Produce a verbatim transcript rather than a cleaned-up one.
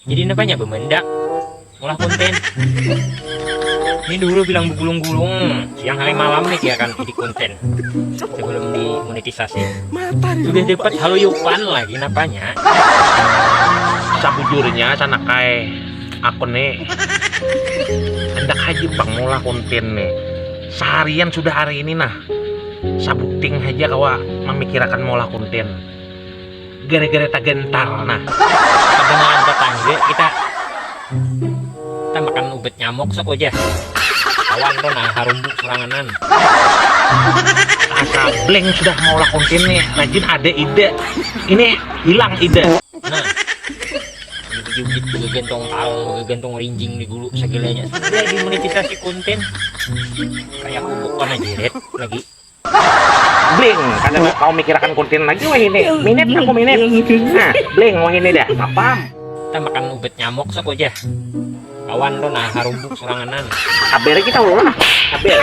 Jadi napanya bemendak ulah konten. Ini dulu bilang begulung-gulung, siang hari malam nih dia akan jadi konten sebelum dimonetisasi. Sudah dapat halupan lagi napanya. Sabujurnya sanakai, aku nih hendak haji pang maulah konten nih. Seharian sudah hari ini nah, sabuting haja kawa memikirakan maulah konten. Gara-gara tagantar nah. Kedengaran tetangga kita kita makan ubat nyamuk saku aja. Kawan tuh nah harumbu soranganan. Asa blank sudah maulah konten nih, rajin ada ide. Ini hilang ide. Nah, jugit-jugit, gantung talang, gantung rinjing di gulu segalanya. Sudah dimonetisasi konten. Kayak aku bukan aja red lagi. Blank, kada mau mikirakan konten lagi wah ini. Minit aku minit. Nah, blank wah ini dah. Apam? Kita makan ubat nyamuk saku aja. Kawan tuh nah harumbu soranganan. Kabar kita ulah. Kabar.